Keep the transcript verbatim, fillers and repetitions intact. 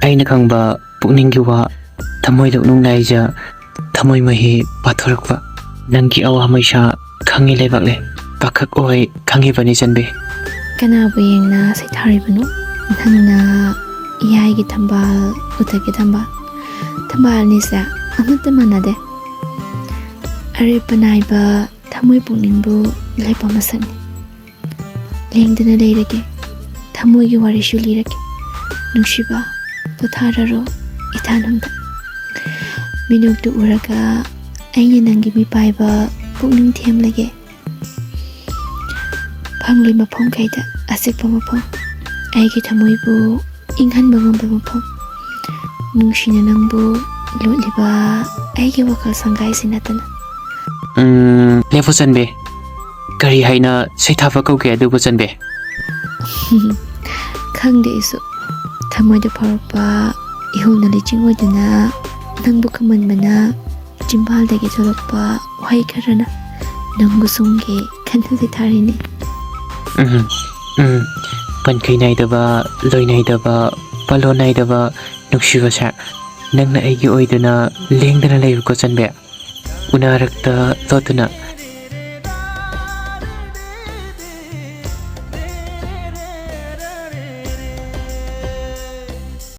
ꯑꯩꯅ ꯈꯪꯕ ꯄꯨꯛꯅꯤꯡꯒꯤ ꯋꯥ, ꯊꯃꯣꯏ ꯂꯧꯅꯨꯡ ꯂꯥꯏꯖ, ꯊꯃꯣꯏ ꯃꯍꯤ ꯄꯥꯊꯣꯔꯛꯄ꯫ ꯅꯪꯒꯤ ꯑꯋꯥ ꯃꯩꯁꯥ ꯈꯪꯉꯤ ꯂꯩꯕꯥꯛꯂꯦ, ꯄꯥꯈꯛ ꯑꯣꯏ ꯈꯪꯉꯤꯕꯅꯤ ꯆꯟꯕꯤ꯫ ꯀꯅꯥꯕꯨ ꯌꯦꯡꯅ ꯁꯩꯊꯥꯔꯤꯕꯅꯣ? ꯅꯪꯅ ꯏꯌꯥꯏꯒꯤ ꯊꯝꯕꯥꯜ, ꯎꯊꯛꯀꯤ ꯊꯝꯕꯥꯜ꯫ ꯊꯝꯕꯥꯜ ꯑꯅꯤꯁꯦ ꯑꯃꯠꯇ ꯃꯥꯟꯅꯗꯦ꯫ ꯑꯔꯦꯞꯄ ꯅꯥꯏꯕ ꯊꯃꯣꯏ ꯄꯨꯛꯅꯤꯡꯕꯨ ꯂꯦꯞꯄ ꯃꯁꯛꯅꯤ꯫ ꯂꯦꯡꯗꯅ ꯂꯩꯔꯒꯦ, ꯊꯃꯣꯏꯒꯤ ꯋꯥꯔꯤꯁꯨ ꯂꯤꯔꯒꯦ꯫ ꯅꯨꯡꯁꯤꯕ, ꯄꯣꯊꯥꯔꯔꯣ ꯏꯊꯥꯅꯨꯡꯗ꯫ ꯃꯤꯅꯣꯛꯇꯨ ꯎꯔꯒ ꯑꯩꯅ ꯅꯪꯒꯤ ꯃꯤꯄꯥꯏꯕ ꯄꯨꯛꯅꯤꯡ ꯊꯦꯝꯂꯒꯦ꯫ ꯐꯪꯂꯤ ꯃꯐꯝꯈꯩꯗ ꯑꯆꯤꯛꯄ ꯃꯐꯝ, ꯑꯩꯒꯤ ꯊꯃꯣꯏꯕꯨ ꯏꯪꯍꯟꯕ ꯉꯝꯕ ꯃꯐꯝ, ꯅꯨꯡꯁꯤꯅ ꯅꯪꯕꯨ ꯂꯣꯠꯂꯤꯕ ꯑꯩꯒꯤ ꯋꯥꯈꯜ ꯁꯪꯒꯥꯏꯁꯤ ꯅꯠꯇꯅ꯫ ꯎꯝ, ꯂꯦꯞꯄꯨ ꯆꯟꯕꯤ꯫ ꯀꯔꯤ ꯍꯥꯏꯅ ꯁꯩꯊꯥꯕ ꯀꯧꯒꯦ ꯑꯗꯨꯕꯨ ꯆꯟꯕꯤ? ꯈꯪꯗꯦ ꯑꯩꯁꯨ꯫ ꯊꯃꯣꯏꯗ ꯐꯥꯎꯔꯛꯄ ꯏꯍꯨꯜꯅ ꯂꯩꯆꯤꯡ ꯑꯣꯏꯗꯨꯅ ꯅꯪꯕꯨ ꯈꯝꯃꯟꯕꯅ ꯆꯤꯝꯕꯥꯜꯗꯒꯤ ꯊꯣꯛꯂꯛꯄ ꯋꯥꯍꯩ ꯈꯔꯅ ꯅꯪꯕꯨ ꯁꯨꯝꯒꯦ ꯈꯟꯅ ꯁꯩꯊꯥꯔꯤꯅꯤ꯫ ꯎꯝ, ꯎꯝ꯫ ꯄꯟꯈꯩ ꯅꯥꯏꯗꯕ, ꯂꯣꯏ ꯅꯥꯏꯗꯕ, ꯄꯥꯂꯣꯟ ꯅꯥꯏꯗꯕ ꯅꯨꯡꯁꯤꯕꯁꯦ ꯅꯪꯅ ꯑꯩꯒꯤ ꯑꯣꯏꯗꯨꯅ ꯂꯦꯡꯗꯅ ꯂꯩꯌꯨꯀꯣ ꯆꯟꯕꯤ꯫ ꯎꯅꯔꯛꯇ ꯂꯣꯠꯇꯨꯅ